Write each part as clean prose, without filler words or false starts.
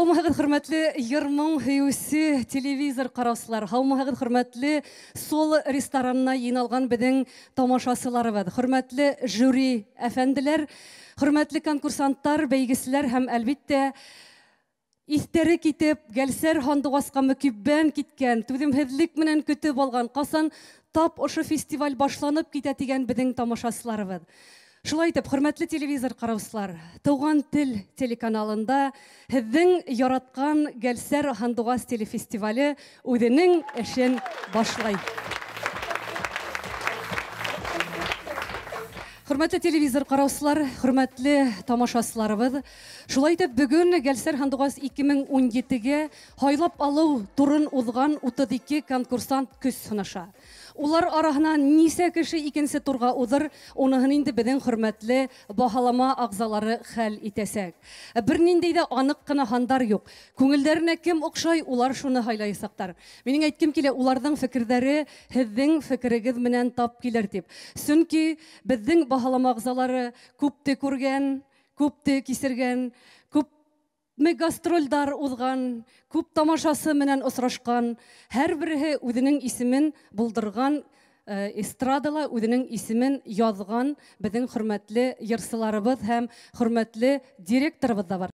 Һаумыһығыҙ, хөрмәтле йыр-моң һөйөүсе телевизор ҡараусылар, һаумыһығыҙ, хөрмәтле Соло ресторанына йыйналған беҙҙең тамашасыларыбыҙ, хөрмәтле жюри әфәнделәр, хөрмәтле конкурсанттар, бәйгеселәр һәм әлбиттә иҫтәре китеп, Гәлсәр һандуғасҡа мөкиббән киткән, түҙемһеҙлек менән көтөп алған, ҡасан тап ошо фестиваль башланып китә тигән беҙҙең тамашасыларыбыҙ. Шулай итеп, хөрмәтле телевизор ҡараусылар, Тыуған тел телеканалында һеҙҙең яратҡан Гәлсәр һандуғас телефестивале үҙенең эшен башлай. Хөрмәтле телевизор ҡараусылар, хөрмәтле тамашасыларыбыҙ, шулай итеп бөгөн Гәлсәр һандуғас 2017-гә һайлап алыу турын уҙған 32 конкурсант көс һынаша. Улар араһынан нисә кеше икенсе турға уҙыр, уныһын инде беҙҙең хөрмәтле баһалама ағзалары хәл итәсәк. Бер ниндәй ҙә аныҡ ҡына һандар юҡ. Күңелдәренә кем оҡшай, улар шуны һайлаясаҡтар. Минең әйткем килә, уларҙың фекерҙәре һеҙҙең фекерегеҙ менән тап килер тип. Сөнки беҙҙең баһалама ағзалары күпте күргән, күпте кисергән, күп гастролдар уҙған, күп тамашасы менән осрашҡан, һәр береһе үҙенең исемен булдырған, эстрадала үҙенең исемен яҙған беҙҙең хөрмәтле йырсыларыбыҙ һәм хөрмәтле директорыбыҙ да бар.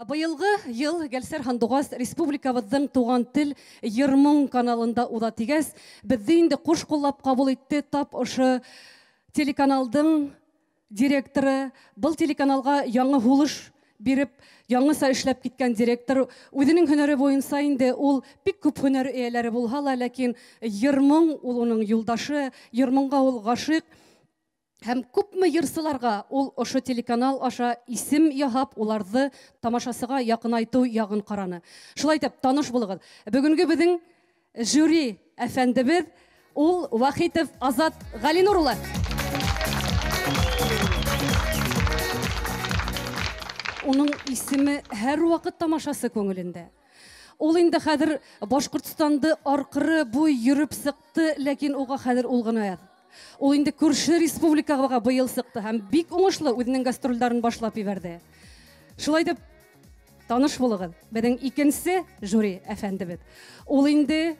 Быйылғы йыл Гәлсәр һандуғас республикабыҙҙың Туған тел йыр-моң каналында уҙа тигәс, беҙҙе инде ҡуш ҡуллап ҡабул итте тап ошо телеканалдың директоры. Был телеканалға яңы һулыш биреп, яңыса эшләп киткән директор. Үҙенең һөнәре буйынса инде ул бик күп һөнәр эйәләре булһа ла, ләкин йыр-моң ул уның юлдашы, йыр-моңға ул ғашиҡ. Һәм күпме йырсыларға ул ошо телеканал аша исем яһап, уларҙы тамашасыға яҡынайтыу яғын ҡараны. Шулай итеп, таныш булығыҙ. Бөгөнгө беҙҙең жюри әфәндебеҙ ул Вахитов Азат Ғәлинур улы. Уның исеме һәр ваҡыт тамашасы күңелендә. Ул инде хәҙер Башҡортостанды арҡыры буй йөрөп сыҡты, ләкин уға хәҙер ул ғына яҙ. Ул инде күрше республикаға быйыл сыҡты һәм бик уңышлы үҙенең гастролдарын башлап ебәрҙе. Шулай итеп, таныш булығыҙ, беҙҙең икенсе жюри әфәндебеҙ. Ул инде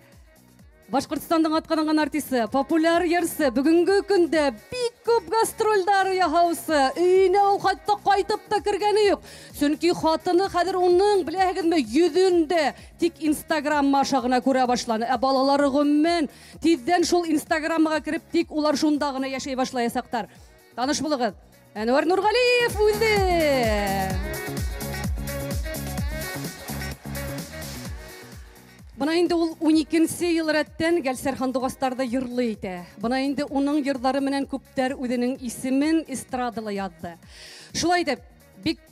Башҡортостандың атҡаҙанған артисы, популяр йырсы, бөгөнгө көндә бик күп гастролдар яһаусы. Өйөнә ул хатта ҡайтып та кергәне юҡ. Сөнки хатыны хәҙер уның, беләһегеҙме, йөҙөн дә тик Инстаграм аша ғына күрә башланы. Ә балалары ғөмүмән тиҙҙән шул Инстаграмға кереп, тик улар шунда ғына йәшәй башлаясаҡтар. Таныш булығыҙ, Әнүәр Нурғәлиев үҙе. Бына инде ул 12-нсе йыл рәттән Гәлсәр һандуғастарҙы йырлый итә. Бына инде уның йырҙары менән күптәр үҙенең исемен эстрадала яҙҙы. Шулай итеп, бик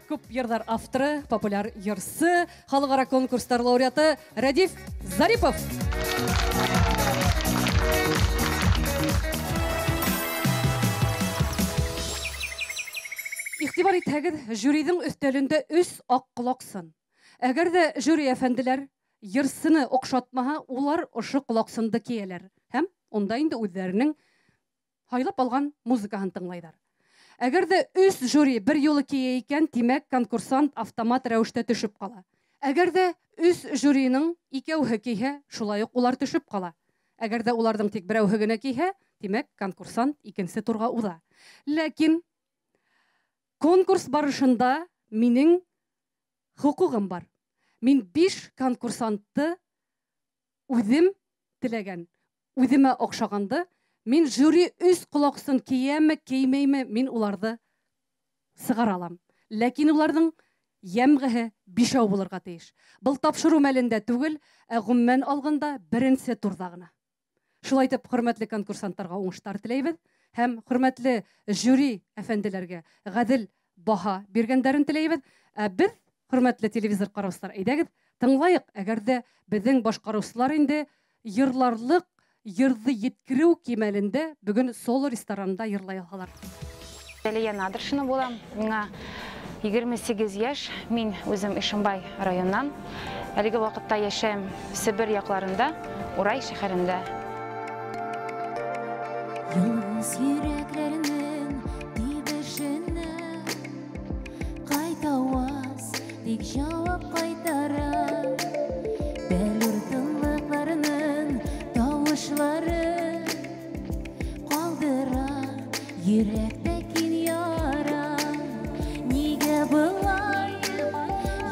күп йырҙар авторы, популяр йырсы, халыҡ-ара конкурстар лауреаты Рәдиф Зарипов. Иғтибар итһәгеҙ, жюриҙың өҫтәлендә 3 аҡ ҡолаҡсын. Әгәр ҙә жюри әфәнделәр йырсыны оҡшатмаһа, улар ошо ҡолаҡсынды кейәләр һәм унда инде үҙҙәренең һайлап алған музыкаһын тыңлайҙар. Әгәр ҙә 3 жюри бер юлы кейә икән, тимәк, конкурсант автомат рәүештә төшөп ҡала. Әгәр ҙә 3 жюриның икәүһе кейһә, шулай уҡ улар төшөп ҡала. Әгәр ҙә уларҙың тик берәүһе генә кейһә, тимәк, конкурсант икенсе турға уҙа. Ләкин конкурс барышында минең хоҡуғым бар. Мин 5 конкурсантты үҙем теләгән, үҙемә оҡшағанды, мин жюри 3 ҡолаҡсын кейәме, кеймәйме, мин уларҙы сығара алам. Ләкин уларҙың йәмғеһе 5 булырға тейеш. Был тапшырыу мәлендә түгел, ә ғөмүмән алғанда беренсе турҙа ғына. Шулай итеп, хөрмәтле конкурсанттарға уңыштар теләйбеҙ һәм хөрмәтле жюри әфәнделәргә ғәҙел баһа биргәндәрен теләйбеҙ. Ә беҙ, хөрмәтле телевизор ҡараусылар, әйҙәгеҙ, тыңлайыҡ. Әгәр ҙә беҙҙең башҡарыусылар инде йырларлыҡ, йырҙы еткереү кимәлендә бөгөн Соло ресторанында йырлай алһалар. Әлия Надршина булам. Миңа 28 яшь. Мин үзем Ишембай районынан. Әлеге вакытта яшәйм Себер якларында, Урай шәһәрендә. Ялгыз йөрәкләрнең тибешенә кайтаваз тик җавап кайтара. Бәллүр тынлыкларның тавышлары калдыра йөрәктә киң яра. Нигә болай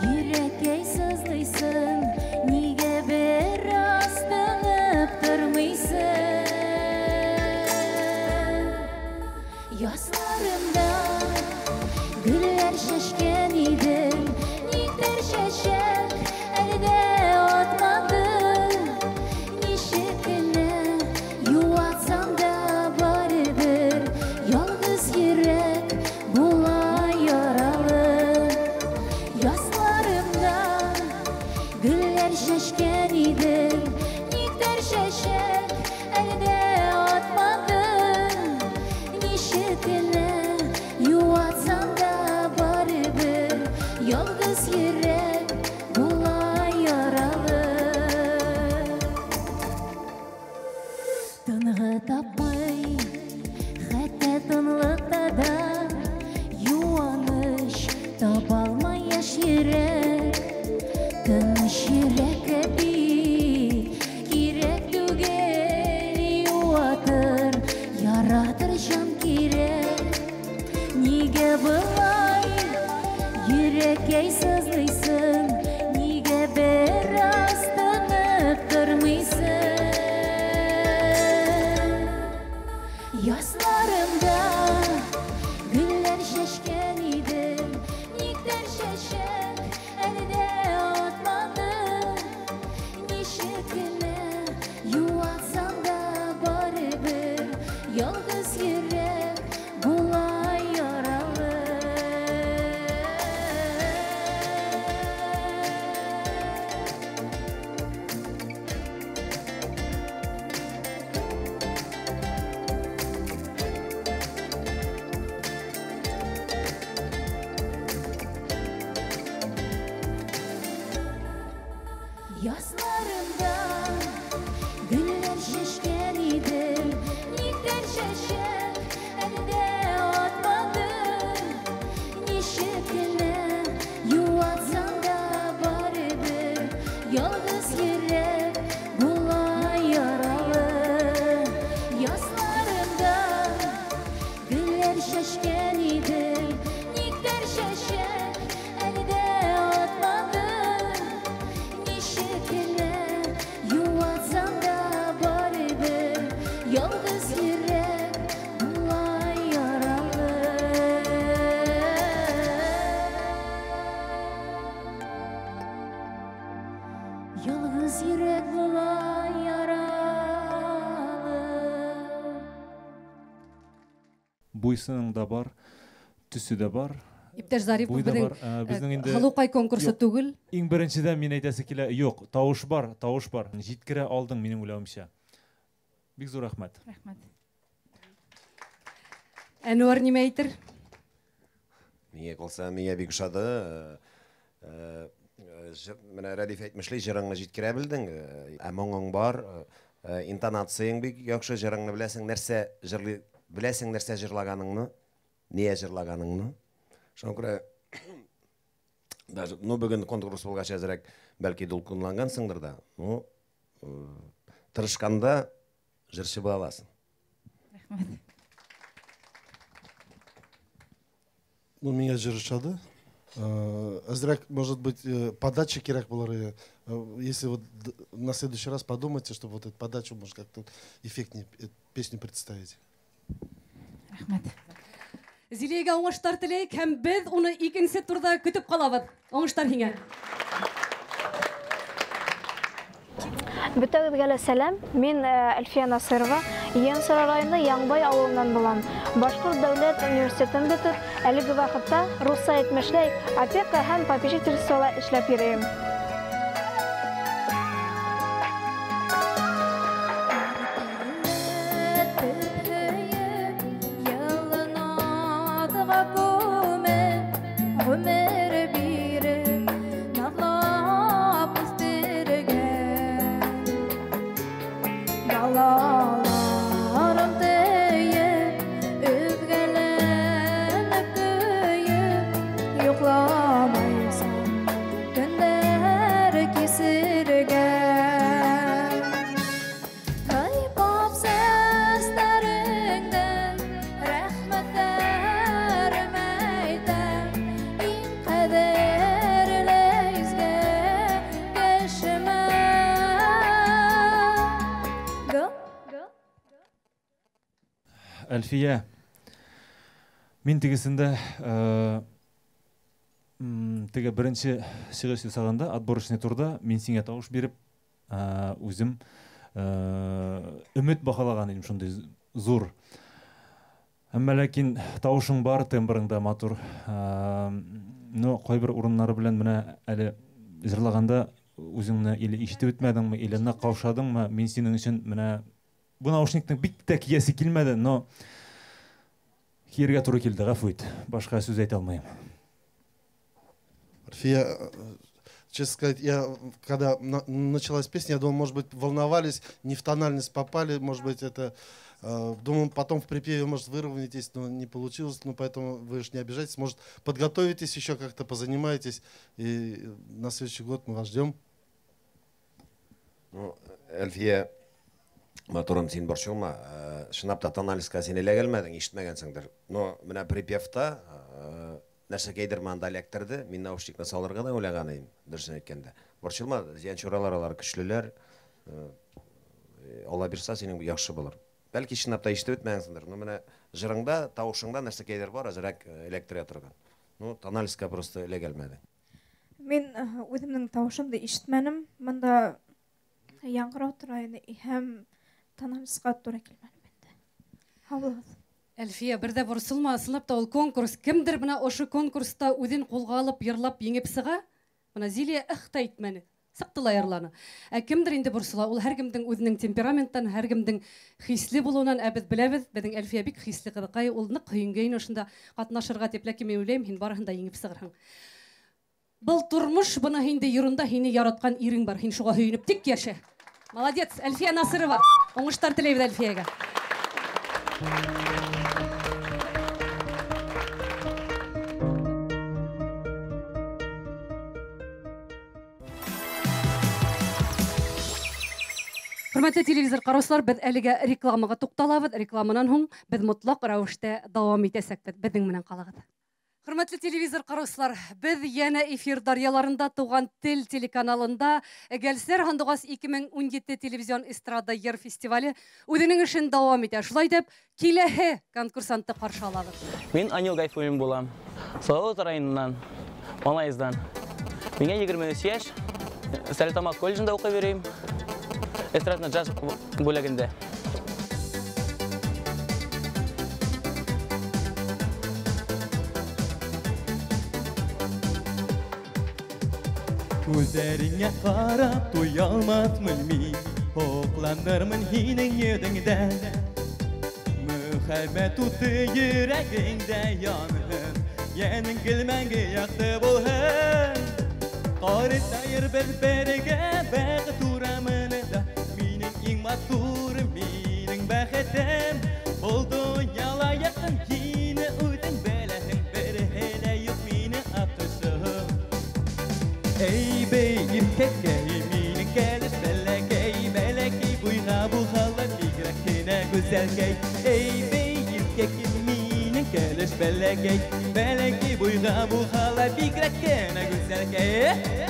йөрәккәй сызлыйсың, нигә бераз тынып тормыйсың? Язларымда гөлләр чәчкән идем, никтер чәчәк әле дә атмады. Ничек кенә юатсам да барыбер ялгыз йөрәк була яралы. Язларымда гөлләр чәчкән идем, никтер чәчәк әле дә атмады. Ничек кенә юатсам да барыбер ялгыз йөрәк була яралы. Тынгы тапмый, хәтта тынлыкта да юаныч табалмай яшь йөрәк. Тыныч йөрәккә бик кирәк түгел юатыр, яратыр җан кирәк. Нигә болай йөрәккәй сызлыйсың, нигә бераз тынып тормыйсың? Язларымда гөлләр чәчкән идем, никтер чәчәк әле дә атмады. Ничек кенә юатсам да барыбер ялгыз йөрәк була яралы. Язларымда гөлләр чәчкән идем, никтер чәчәк әле дә атмады. Ничек кенә юатсам да барыбер ялгыз йөрәк була яралы. Язларымда гөлләр чәчкән идем, никтер чәчәк әле дә атмады. Ничек кенә юатсам да барыбер ялгыз йөрәк була яралы. Ялгыз йөрәк була яралы. Буйсының да бар, төсе дә бар. Иптәш Зарипов, Буй да безнең, бар. Безнең инде Һылукай конкурсы Юк. түгел. Иң беренчедән мин әйтәсе килә, юк, тавыш бар, тавыш бар. Җиткерә алдың минем уйлавымча. Бик зур рәхмәт. Рәхмәт. Әнвәр нимә әйтер? Миңа калса, миңа бик ошады. Менә Рәдиф әйтмешли, җырыңны җиткерә белдең. Ә моңың бар, интонацияң бик яхшы, җырыңны беләсең, нәрсә җырлый, беләсең нәрсә җырлаганыңны, ния җырлаганыңны. Шуңа күрә даже, ну, бүген конкурс булгач әзрәк бәлки дулкынлангансыңдыр да. Ну, тырышканда җырчы була аласың. Рәхмәт. Ну, миңа җыр ошады. Әзрәк, может быть, подача кирәк булыр иде. Если вот на следующий раз подумайте, чтобы вот эту подачу, может, как-то эффектнее песню представить. Рәхмәт. Зилиягә уңышлар теләйек һәм без уны икенче турда көтеп калабыз. Уңышлар һиңә. Бөтәгеҙгә лә сәләм. Мин Әлфиә Насырова, Ейәнсура районы Яңбай ауылынан булам. Башҡорт дәүләт университетын бөтөп, әлеге ваҡытта русса әйтмешләй опека һәм попечительствола эшләп йөрөйөм. Ялына Әлфиә, мин тегесендә теге беренче чыгыш ясаганда отборочный турда мин сиңа тавыш биреп, үзем өмет баһалаган идем шундый зур. Әмма ләкин тавышың бар, тембрың да матур. Но кайбер урыннары белән менә әле җырлаганда үзеңне или ишетеп бетмәдеңме, или нык каушадыңмы, мин синең өчен менә бу наушникның бик тә киясе килмәде, но киергә туры килде, гафу ит. Башка сүз әйтә алмыйм. Әлфия, честно сказать, я, когда началась песня, я думал, может быть, волновались, не в тональность попали, может быть, это... Думаю, потом в припеве, может, выровняетесь, но не получилось, поэтому вы же не обижайтесь, может, подготовитесь еще как-то, позанимаетесь, и на следующий год мы вас ждем. Ну, Әлфия, матурым, син борчылма, чынлап та тональностька син эләгәлмәдең, ишетмәгәнсеңдер. Но менә припевта нәрсәкәйдер монда эләктерде, мин наушникны салырга да уйлаган идем, дөресен әйткәндә. Борчылма, зиянчуралар алар көчлеләр, ала бирсә синең яхшы булыр. Бәлки чынлап та ишетеп бетмәгәнсеңдер, но менә җырыңда, тавышыңда нәрсәкәйдер бар, әзрәк эләктерә торган. Ну, тональностька просто эләгәлмәде. Мин үземнең тавышымды ишетмәнем, монда яңгырау тора иде һәм тональностька туры килмәнем инде. Һау булыгыз. Әлфия, бер дә борсылма, ысынлап та ул конкурс. Кемдер менә ошо конкурста үзен кулга алып, йырлап, еңеп сыга? Менә Зилия ых та итмәне. Сыкты ла йырланы. Ә кемдер инде борсыла, ул һәркемдең үзенең темпераменттан, һәркемдең хисле булуыннан, ә без беләбез, безнең Әлфия бик хисле кызыкай, ул нык һөенгәйне ошында катнашырга дип, ләкин мин уйлыйм, һин барыһын да еңеп сыгырһың. Был тормыш бына инде йырында һине яраткан ирең бар, һин шуға һөйөнөп тик яшә. Молодец, Әлфия Насырова. Уңыштар теләйбеҙ Әлфиягә. Хөрмәтле телевизор караучылар, беҙ әлегә рекламаға туҡталабыҙ. Рекламанан һуң беҙ мотлаҡ рәүештә дауам итәсәкбеҙ. Беҙҙең менән ҡалығыҙ. Хөрмәтле телевизор караучылар, беҙ йәнә эфир дарьяларында Туған тел телеканалында Гәлсәр Һандуғас 2017 телевизион эстрада йыр фестивале үҙенең эшен дауам итә. Шулай итеп, киләһе конкурсантты ҡаршы алабыҙ. Мин Анил Гайфуллин булам. Салават районынан, Малайздан. Миңә 23 йәш, Стәрлетамаҡ колледжында уҡып йөрөйөм. Эстрадно джаз бүлегендә. Күҙҙәреңә ҡарап туялмаҫмын мин, һоҡланырмын һинең йөҙөңдән. Мөхәббәт уты йөрәгеңдә янһын, йәнең гел мәңге яҡты булһын. Ҡарытайыр беҙ бергә бәхет урамында, минең иң матур, минең бәхетем. Был донъяла яҡын һине үҙең беләһең, береһе лә юҡ мине аҡышым. Эй, бей, иркәкәй, минең кәләш бәләкәй, бәләкәй буйға булһа бигерәк кенә гүзәлкәй. Эй, бей, иркәкәй, минең кәләш бәләкәй, бәләкәй буйға булһа бигерәк кенә гүзәлкәй.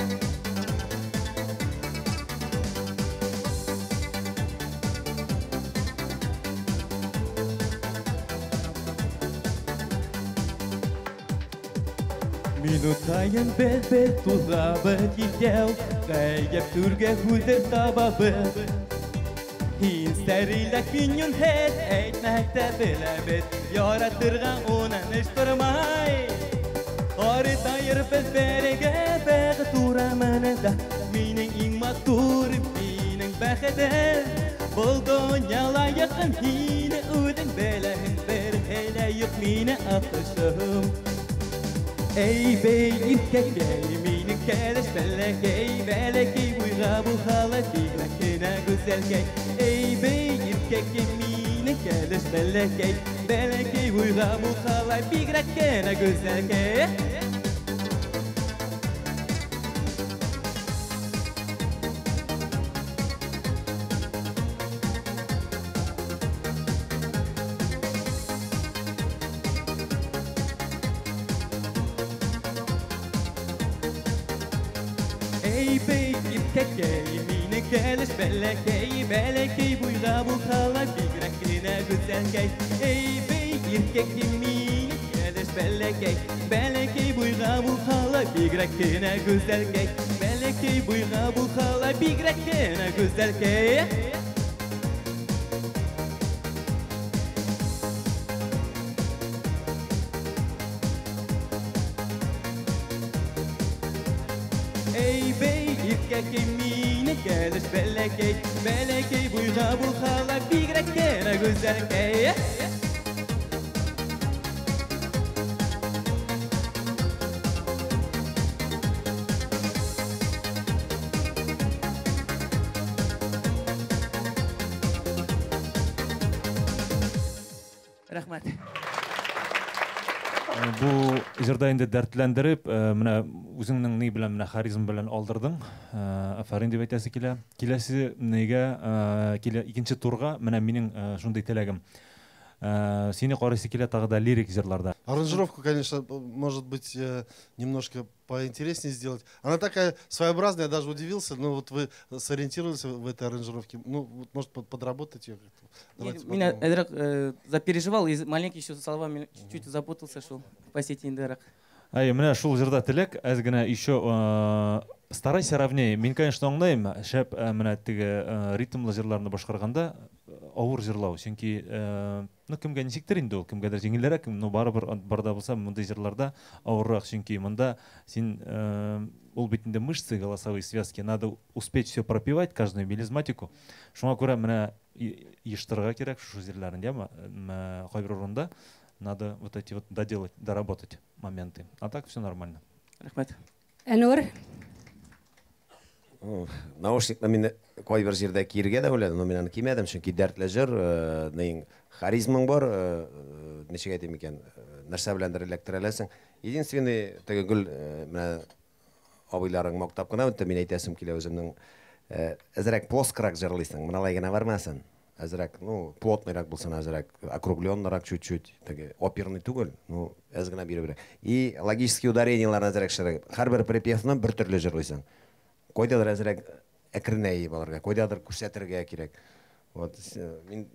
Минутайын беҙ туҙабыҙ икәү, ғәйәп түргә һүҙҙәр табабыҙ. Һин сәриләк, мин йүнһеҙ, әйтмәһәк тә беләбеҙ, яратырға унан эш тормай. Арытайыр беҙ бергә бәхет урамында, минең иң матур, минең бәхетем. Был донъяла яҡын һине үҙең беләһең, береһе лә юҡ мине аҡышым. Эй, бей, иркәкәй, минең кәләш бәләкәй, бәләкәй буйға булһа ла бигерәк кенә гүзәлкәй. Эй, бей, иркәкәй, минең кәләш бәләкәй, бәләкәй буйға булһа ла бигерәк кенә гүзәлкәй. кәләш бәләкәй, бәләкәй буйға булһа ла бигерәк кенә гүзәлкәй. Эй, бей, иркәкәй минең кәләш бәләкәй, бәләкәй буйға булһа ла бигерәк кенә гүзәлкәй. Бәләкәй буйға булһа ла бигерәк кенә гүзәлкәй. Эй, бей, иркәкәй минең кәләш бәләкәй, бәләкәй буйға булһа ла бигерәк кенә гүзәлкәй. Рәхмәт. Бу җырда инде дәртләндереп, менә үзеңнең ни белән, менә харизм белән алдырдың. Афәрин дип әйтәсе килә. Киләсе нигә, килә икенче турга менә минең шундый теләгем. Сине карыйсы килә тагы да лирик җырларда. Аранжировку, конечно, может быть, немножко поинтереснее сделать. Она такая своеобразная, я даже удивился, но вот вы сориентировались в этой аранжировке. Ну, вот, может, подработать ее как-то. Давайте Меня попробуем. Запереживал, и маленький еще словами чуть-чуть запутался, шел по сети индерах. Ай, менә шул җырда теләк, әз генә еще старайся ровнее. Мин, конечно, аңлайм, шәп менә теге ритмлы җырларны башкарганда авыр җырлау, чөнки ну, кемгә ничектер инде ул, кемгәдер җиңелрәк, но барыбер барда булса, мондый җырларда авыррак, чөнки монда син ул бит инде мышцы, голосовые связки, надо успеть все пропевать, каждую мелизматику. Шуңа күрә менә ештырырга кирәк шушы җирләрен, яме, кайбер урында надо вот эти вот доделать, доработать моменты. А так все нормально. Рәхмәт. Әнвәр. Наушникны мин кайбер җирдә киергә дә уйладым, но мин аны кимәдем, чөнки дәртле җыр, нең харизмың бар, ничек әйтим икән, нәрсә беләндер эләктерә аласың. Единственный теге гөл менә абыйларың мактап кына үтте, мин әйтәсем килә үземнең, әзрәк плоскорак җырлыйсың, менә алай гына бармасын. Әзрәк, ну, плотныйрак булсын, әзрәк, округленнырак чуть-чуть, теге оперный түгел, ну, әз генә биребрәк. И логический ударениеләрне әзрәк шырык. Һәрбер припевны бер төрле җырлыйсың. Кайдадыр әзрәк әкренәеп алырга, кайдадыр күрсәтергә кирәк. Вот, мин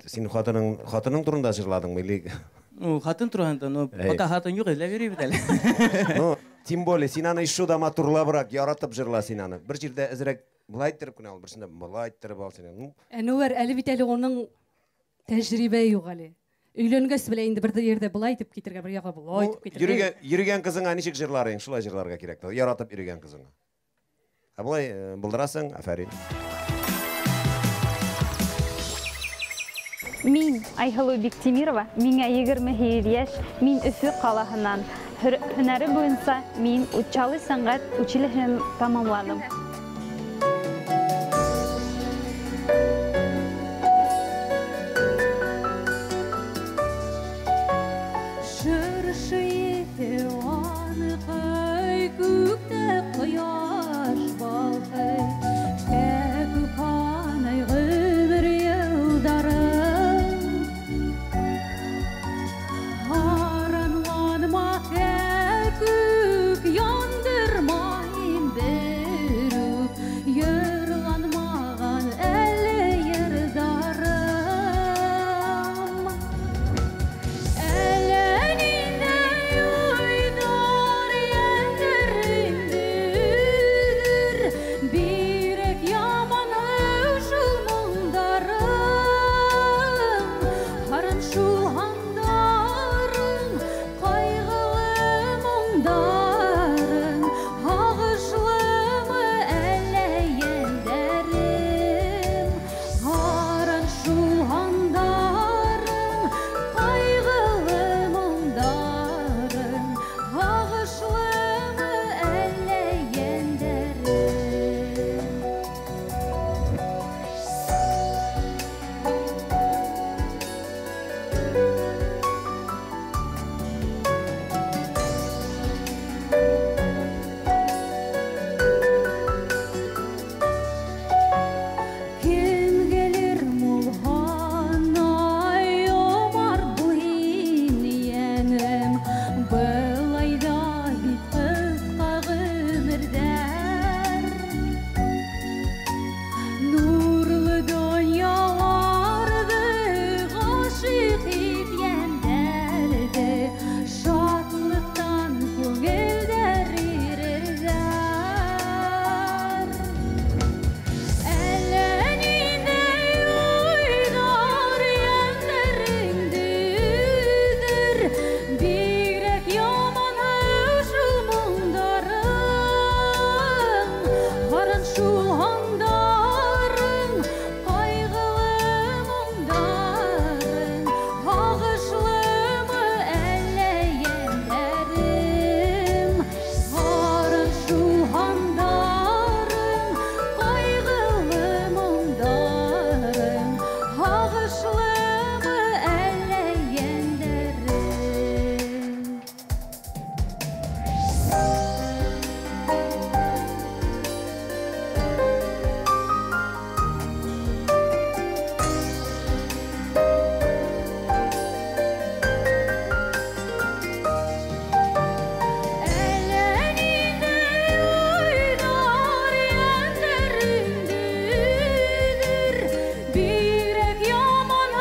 син хатының турында җырладыңмы или? Ну, хатын турында, но Эй. пока хатын юк, эзләп йөри бит әле. Ну, тем более, син аны еще да матурлабрак, яратып җырла син аны. Бер җирдә әзрәк былай иттереп кенә ал, берсендә былай иттереп ал син. Ну. Әнвәр, әле бит әле уның тәҗрибә юк әле. Өйләнгәс белә инде бер җирдә былай итеп китергә, бер ягы былай Ну, итеп китергә. Йөргән кызыңа ничек җырлар ең, шулай җырларга кирәк. Яратып йөргән кызыңа. Ә болай булдырасың, афәрин. Мин Айһылу Биктимирова, миңә егерме һигеҙ йәш, мин Өфө ҡалаһынан. Һөнәре буйынса мин Учалы сәнғәт училищеһын тамамланым. Шыршы ете анҡай, күктә ҡояш балҡый, кәкүк һанай ғүмер йылдары. Һаранланма, кәкүк, яндырма инде. шул һандарың, ҡайғылы моңдарың, һағышлымы әллә йәндәрем? Һарын шул һандарың, ҡайғылы моңдарың, һағышлымы әллә йәндәрем? Әллә ниндәй уйҙар йәндәреңдәлер, бигерәк яман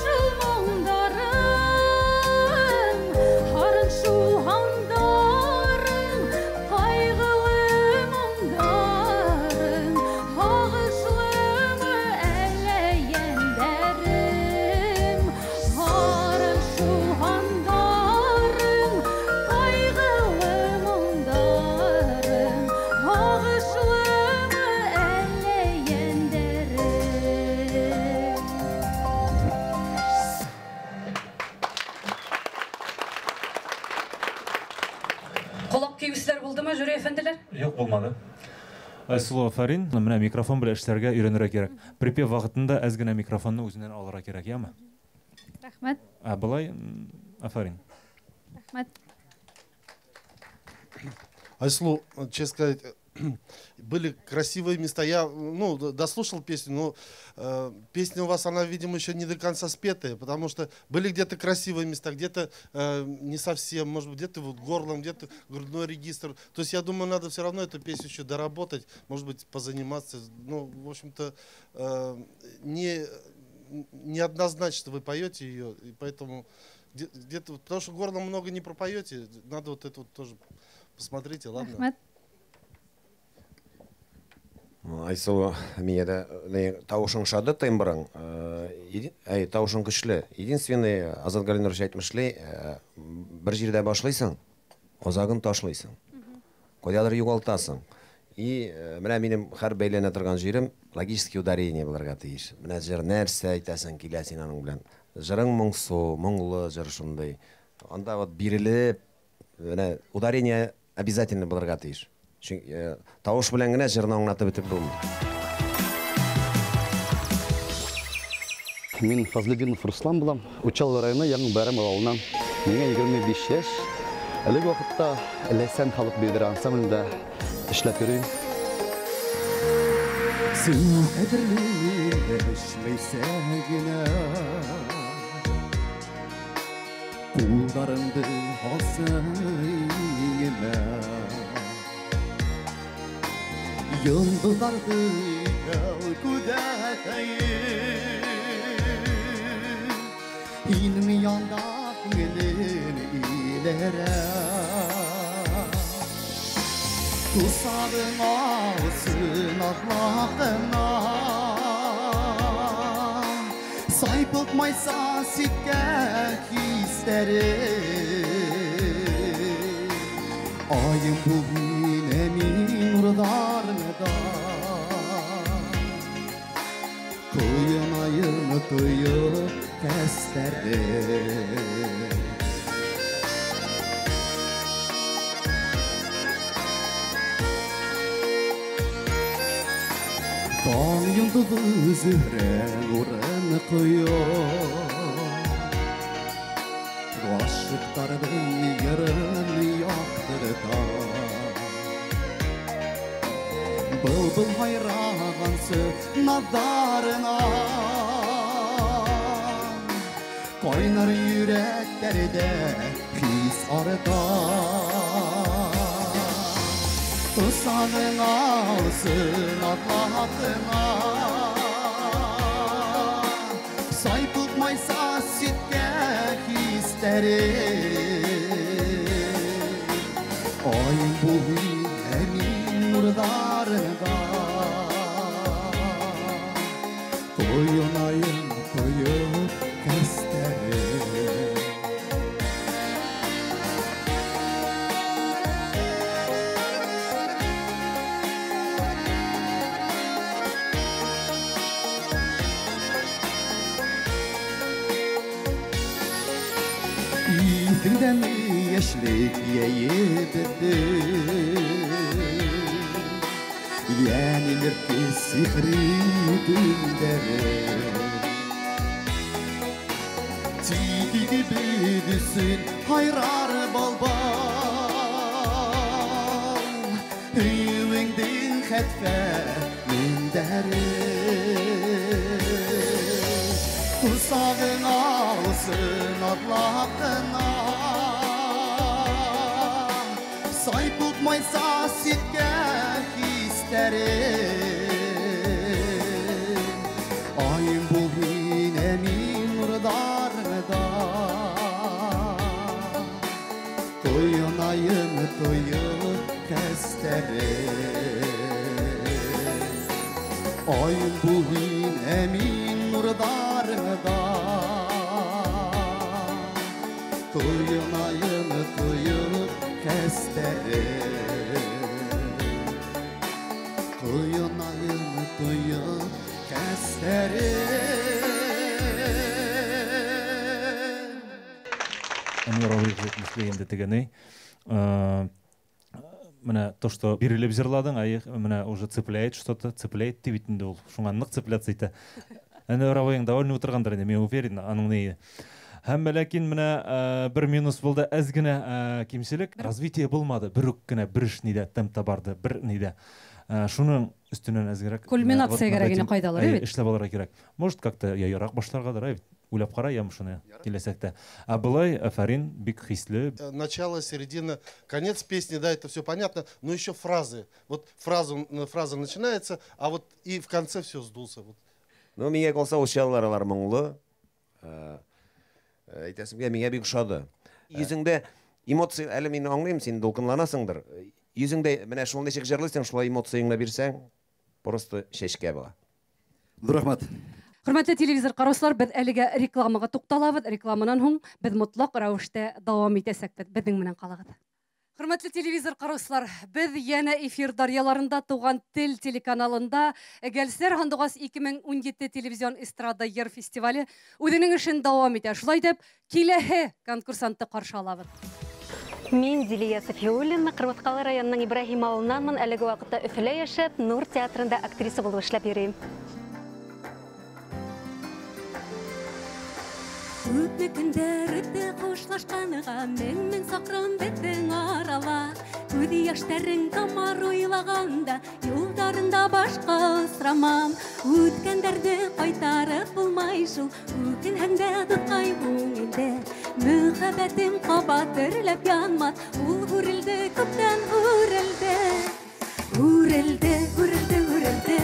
шул моңдарың. Һарын шул һандарың, ҡайғылы моңдарың, һағышлымы әллә йәндәрем? Һарын шул һандарың, ҡайғылы моңдарың, һағышлымы әллә йәндәрем? Ҡолаҡ кейеүселәр булдымы, жюри әфәнделәр? Юҡ, булманы. Айсылыу, афарин. Менә микрофон белән эшләргә өйрәнергә кәрәк. Припев ваҡытында әҙ генә микрофонны үҙенән алырға кәрәк, яме? Рәхмәт. Ә былай, афарин. Рәхмәт. Айсылу, честно сказать, были красивые места. Я, дослушал песню, но песня у вас, она, видимо, еще не до конца спетая, потому что были где-то красивые места, где-то не совсем, может быть, где-то вот горлом, где-то грудной регистр. То есть, я думаю, надо все равно эту песню еще доработать, может быть, позаниматься. Неоднозначно вы поете ее, и поэтому где-то, потому что горлом много не пропоете, надо вот это вот тоже посмотрите, ладно? Рәхмәт. Айсылу, миңә дә тауышың ошады, тембрың. Әй, тауышың көчлө. Единственный, Азат Галинович әйтмешли, бер җирдә башлыйсың, азагын ташлыйсың. Кайдадыр югалтасың. И менә минем һәр бәйләнә торган җирем логический ударение булырга тиеш. Менә җыр нәрсә әйтәсең килә син аның белән. Җырың моңсу, моңлы җыр шундый. Анда вот бирелеп, менә ударение обязательно булырга тиеш. Чөнки тавыш белән генә җырны аңлатып бетеп булмый. Мин Фазлетдинов Руслан булам. Учалы районы Яңа Бәрәм авылынан. Миңа 25 яшь. Әлеге вакытта Ләйсән халык биюләре ансамблендә эшләп йөрим. Син кадерле эшләйсә генә, кулларыңды алсаң иңемә. Йолдызларҙы күҙәтәйем, һинең янда күңелем иләрә. Тусағың алсын аҙлаҡына, сайпылтмайса ситкә хистәре. Айым бул һин, мин нурҙарыңда, ҡойонайым тойоп хәстәрҙе. Таң йондоҙо Зөһрә нурын ҡойоп, ғашиҡтарҙың йырын яҡтырта. Был-был һайрағансы наҙарына, ҡайнар йөрәктәрҙә хис арта. Тусағың алсын атлаҡына, сайпылтмайса ситкә хистәре. Айым бул һин, мин нурҙарыңда, ҡойонайым тойоп хәстәре. Үтәме йәшлек йәйе беҙҙең, Йән илертте сихри төндәре. Тик беҙ өсөн һайрар балбал, Һөйөүеңдең хәтфә мендәре. Ҡосағың алсын атлап ҡына, Сайпылтмайса ситкә хистәре. Айым бул һин әмин нурҙарыңда, Ҡойонайым тойоп хәстәрем. Айым бул һин әмин нурҙарыңда, Ҡойонайым тойоп хәстәрем. Ҡойонайым тойоп хәстәрем. Әнвәр абый әйтмешләй инде тегене. Менә то, что бирелеп җырладың, ай, менә уже цепляет что-то, цепляет дип бит инде ул. Шуңа нык цепляться итә. Әнвәр абыең довольный утыргандыр инде, мин уверен, аның ни. Һәм ләкин менә бер минус булды, әз генә кимселек, развитие булмады, бер үк кенә бер эш нидә темпта барды, бер нидә. Шуның өстеннән әзгерәк Кульминация кәрәк ине кайдалыр, бит? Эшләп алырга кирәк. Может, как-то яйрак башларгадыр, бит? Уйлап кара, я шуны киләсәктә. Ә былай, афәрин, бик хисле. Начало, середина, конец песни, да, это все понятно, но еще фразы. Вот фраза начинается, а вот и в конце все сдулся. Вот. Ну, миңә калса, ул чаллар алар моңлы. Әйтәсем килә, миңә бик ошады. Йөзеңдә эмоция, әле мин аңлыйм, син дулкынланасыңдыр. Йөзеңдә менә шул ничек җырлыйсың, шулай эмоцияңне бирсәң, просто чәчкә була. Ҙур рәхмәт. Хөрмәтле телевизор караучылар, беҙ әлегә рекламаға туҡталабыҙ. Рекламанан һуң беҙ мотлаҡ рәүештә дауам итәсәкбеҙ. Беҙҙең менән ҡалығыҙ. Хөрмәтле телевизор караучылар, беҙ йәнә эфир дарьяларында Туған тел телеканалында Гәлсәр һандуғас 2017 телевизион эстрада йыр фестивале үҙенең эшен дауам итә. Шулай итеп, киләһе конкурсантты ҡаршы алабыҙ. Мин Зилия Сафиуллина, Ҡырмыҫҡалы районының Ибраһим ауылынанмын. Әлеге ваҡытта Өфөлә йәшәп, Нур театрында актриса булып эшләп йөрөйөм. Күпме көндәр үтте хушлашҡанға, мең-мең саҡрым беҙҙең арала. Күҙ йәштәрең тамар уйлағанда, юлдарында башҡа осрамам. Үткәндәрҙе ҡайтарып булмай шул, үкенһәң дә дуҫҡай күңелдә. Мөхәббәтем ҡабат дөрләп янмаҫ, ул үрелде, күптән үрелде. Үрелде, үрелде, үрелде.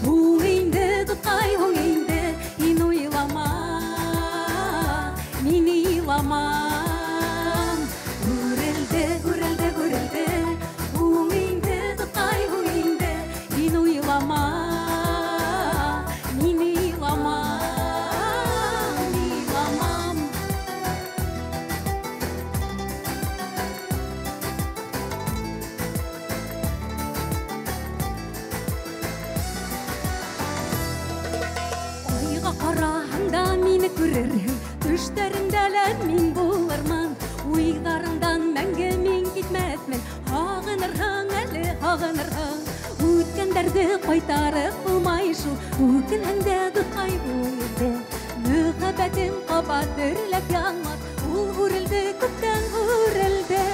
Һуң инде, дуҫҡай, һуң инде, һин уйлама. Мин иламам. Үрелде, үрелде, үрелде. Һуң инде, дуҫҡай, һуң инде, һин уйлама. Мин иламам, иламам. Айға ҡараһаң да мине күрерһең, төштәреңдә лә мин булырмын. Уйҙарыңдан мәңге мин китмәҫмен, һағынырһың әле, һағынырһың. Үткәндәрҙе ҡайтарып булмай шул, үкенһәң дә дуҫҡай күңелдә. Мөхәббәтем ҡабат дөрләп янмаҫ, ул үрелде, күптән үрелде.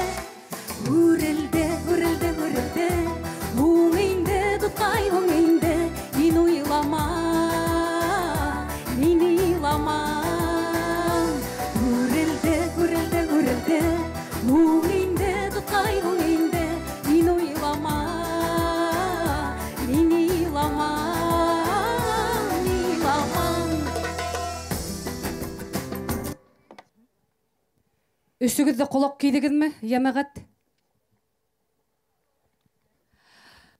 Үрелде, үрелде, үрелде. Һуң инде, дуҫҡай, һуң инде, һин уйлама, мин иламам. Үрелде, үрелде, үрелде. Һуң инде, дуҫҡай, һуң инде, һин уйлама, мин иламам, иламам. Өсөгөҙ ҙә ҡолаҡ кейҙегеҙме, йәмәғәт?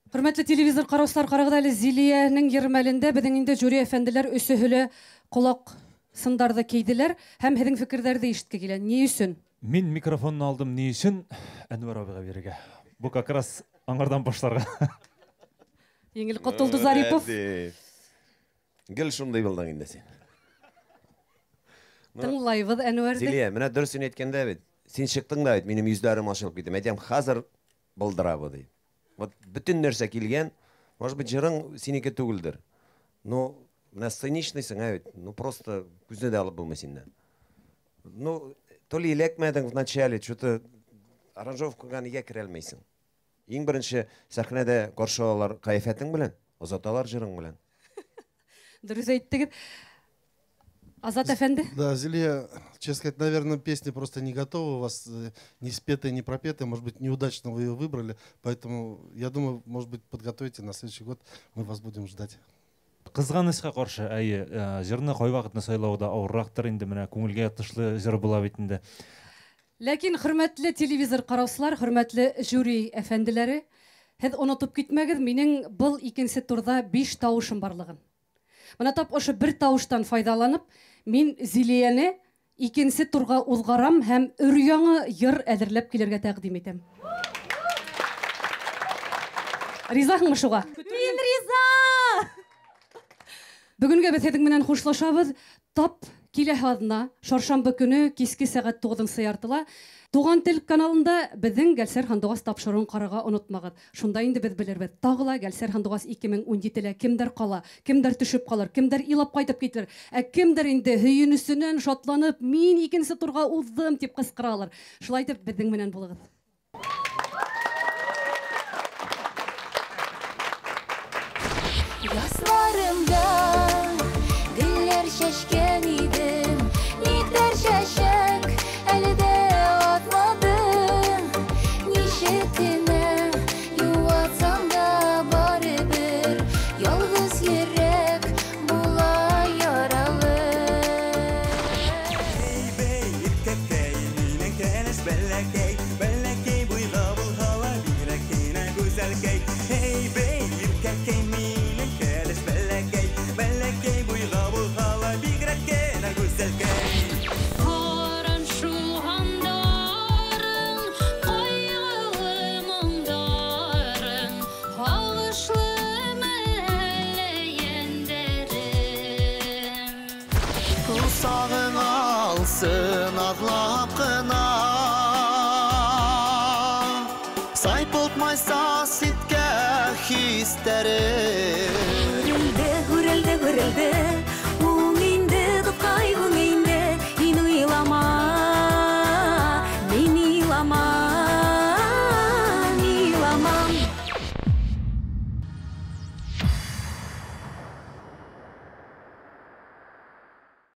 Хөрмәтле телевизор ҡараусылар, ҡарағыҙ әле, Зилиәнең йыр мәлендә беҙҙең инде жюри әфәнделәр өсөһө лә ҡолаҡ сындарҙы кейҙеләр һәм һеҙҙең фекерҙәрҙе ишетке килә. Ни өсөн? Мин микрофонны алдым ни өсөн? Әнвәр абыйға бирергә. Бу как раз аңардан башларға. Еңел ҡотолдо Зарипов. Гел шундай булдың инде син. Тыңлайбыҙ Әнвәрҙе. Зилия, менә дөрөҫөн әйткәндә бит, Син чыктың да бит, минем йөзләрем ачылып китте. Әйтәм, хәзер булдыра бу ди. Вот бөтен нәрсә килгән, может быть, җырың синеке түгелдер. Но менә сценичныйсың, ә бит, ну просто күзне дә алып булмый синнән. Ну, то ли эләкмәдең в начале, что-то аранжировкага нигә керә алмыйсың? Иң беренче сәхнәдә каршы алалар кыяфәтең белән, озаталар җырың белән. Дөрес әйттегез. Азат әфәнде? Да, Зилия, честно сказать, наверное, песня просто не готова у вас, не спетая, не пропетая, может быть, неудачно вы ее выбрали, поэтому, я думаю, может быть, подготовите на следующий год, мы вас будем ждать. Кызганычка каршы, әйе, җырны кайвакытны сайлау да авыррактыр инде, менә күңелгә ятышлы җыр була бит инде. Ләкин хөрмәтле телевизор караучылар, хөрмәтле жюри әфәнделәре, һеҙ онотоп китмәгеҙ, минең был икенсе турҙа 5 тауышым барлығын. Мына тап ошо бер тауыштан файҙаланып, мин Зилияне икенсе турға уҙғарам һәм өр-яңы йыр әҙерләп килергә тәҡдим итәм. Ризаһыңмы шуға? Мин риза! Бөгөнгә беҙ һеҙҙең менән хушлашабыҙ. Тап киләһе аҙна, шаршамбы көнө киске сәғәт туғыҙынсы яртыла Туған тел каналында беҙҙең Гәлсәр Һандуғас тапшырыуын ҡарарға онотмағыҙ. Шунда инде беҙ белербеҙ. Тағы ла Гәлсәр Һандуғас 2017-лә кемдәр ҡала, кемдәр төшөп ҡалыр, кемдәр илап ҡайтып китер, ә кемдәр инде һөйөнөсөнән шатланып, мин икенсе турға уҙҙым тип ҡысҡыралар. Шулай итеп беҙҙең менән булығыҙ. Ясларымда гөлләр чәчкән идем, никтер чәчәк әле дә атмады. Ничек кенә юатсам да барыбер ялгыз йөрәк була яралы. Эй, бей, иркәкәй, минең кәләш бәләкәй, бәләкәй буйға булһа ла бигерәк кенә гүзәлкәй. Эй, бей, иркәкәй, минең кәләш бәләкәй, бәләкәй буйға булһа ла бигерәк кенә гүзәлкәй. Ҡаран шулғандарың, ҡайғылы моңдарың, һағышлы мәллә йәндәрем. Ҡосағың алсын аҙлап ҡына, сайпылтмайса ситкә хистәрем. Үрелде, үрелде, үрелде,